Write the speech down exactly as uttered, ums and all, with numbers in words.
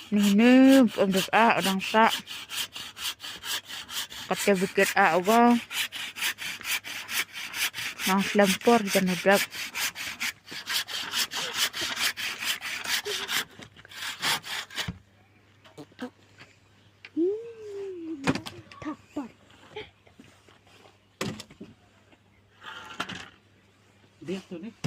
Ni ne, em dep a, orang sa. Kata bikit a, wa. Nang slem por, jangan dep. Dia tu ni.